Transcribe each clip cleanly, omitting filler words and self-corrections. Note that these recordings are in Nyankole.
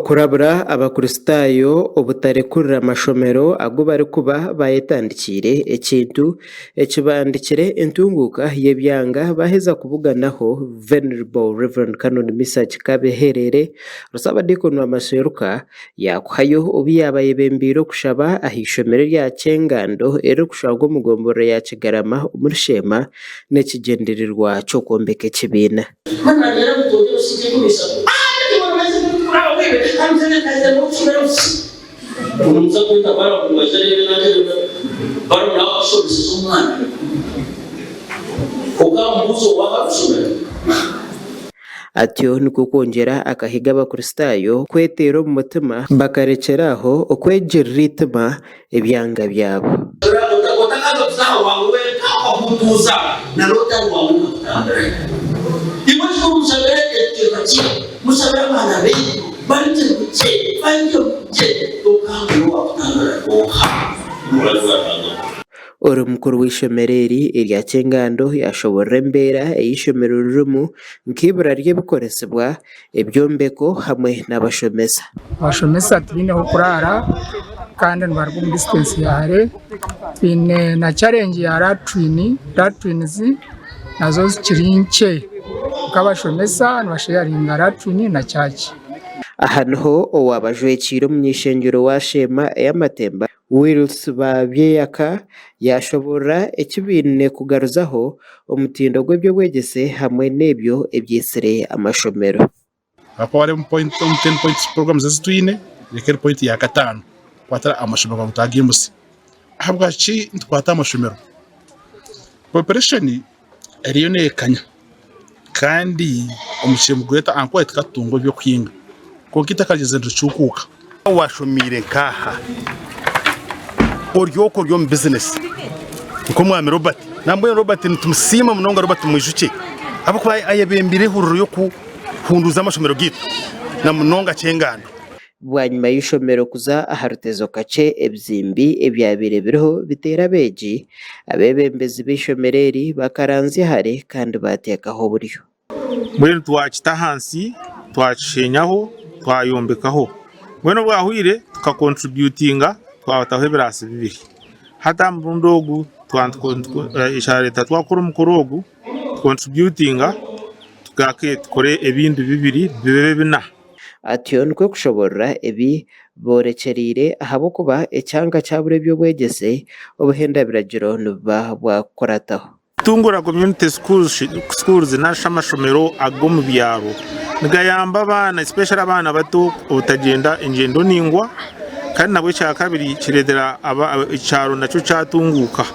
Okurabura Abakristaayo obutarekurira mashomero agu barikuba bayetandikiire ekintu ekibandikire entunguuka y'ebyanga baaheza kubuganaho Venerable Rev Canon Mesach Kabeherere Rusaabadiikoni wa Maseruka yaakuhayo obu yaaba ayebembeire okushaba aha ishomero erya Kyengando eririkushangwa omu gomborora ya Kigarama omuri Sheema n'ekigyendererwa ky'okwombeka ekibiina. Atyo nikwo kwongyera akahiga Abakristaayo kweteera omu mutima bakarekyera aho okwegirira eitima ebyanga byabo. Ori mukuru w'eishomero eri erya Kyengando yaashoboorora embeera ei eishomero ririmu nk'eibura ry'ebikoresibwa, ebyombeko hamwe n'abashomesa. Abashomesa tibaine h'okuraara kandi nibaruga omu disitansi ya hare. Twine na challenge ya latrine, latrines nazo zikiri nkye nk'abashomesa nibasheyaringa latrine na church. Aha niho owaaba ajwekiire omuny'eishengyero wa Sheema ey'amatemba, Wills Babyeyaka yaashoboorora eki baine kugaruzaho omutindo gw'eby'obwegyese hamwe n'ebyo ebyetsire amashomero. Ahakuba hariho omu ten points programs ezi twine, eka eri point ya kataano kukwata amashomero ngu twagaimutsya. Ahabwaki nitukwata amashomero? Population eriyo neekanya kandi omu Greater Ankole tikatutunga eby'okuhinga kwonka eitaka ryizire niricuukuuka. Waashomiire nk'aha ori okwo ori omu bizinesi nk'omwami Robert. Nambwenu Robert nitumusiima munonga Robert Mwijukye ahabw'okuba ayebembeire ehururu y'okuhunduuza amashomero gaitu na munonga Kyengando. Bwanyima y'eishomero kuza aha rutezo kakye ebizimbi ebyabaire biriho biteera abeegi, abeebembezi b'eishomero eri bakaranzya hare kandi baateekaho oburyo. Mbwenu twakita ahansi twakishenyaho twayombekaho. Mbwenu obwahwire tukakontributinga twataho ebiraasi bibiri. Hati aha murundi ogu ekya leta twakora omukoro ogu tukontributinga tukore ebindi bibiri bibe bina. Atyo nikwo kushoboorora ebi boorekyereire ahabw'okuba ekyanga kyabura eby'obwegyese, obuhenda biragiro nibuba bwakukurataho. Kutunguura community schools narishi amashomero ag'omu byaro nigayamba abaana especially abaana bato obutagyenda engyendo ndaingwa kandi nabwo ekyakabiri kireetera ekyaro nakyo kyatunguuka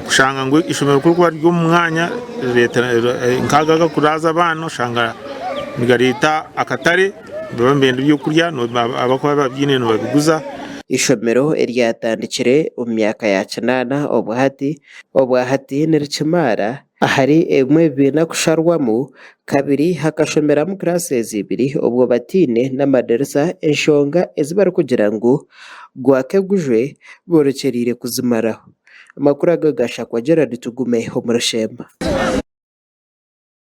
kushanga ngu eishomero ku ririkuba riri omu mwanya nk'ago agarikuraaza abaana oshanga nigareeta akatare nibaba nibenda ebyokurya abarikuba babiine nibabiguza. Eishomero eryatandikire omu myaka ya kinaana obwahati obwahati nirikimaara ahari ebimwe ebibiina kusharwamu kabiri hakashomeramu classes ibiri obwo bataine n'amadirisa enshonga ezi barikugira ngu gwake gujwe borekyereire kuzimaraho. Amakuru aga gashakwa Gerald Tugume omuri Sheema.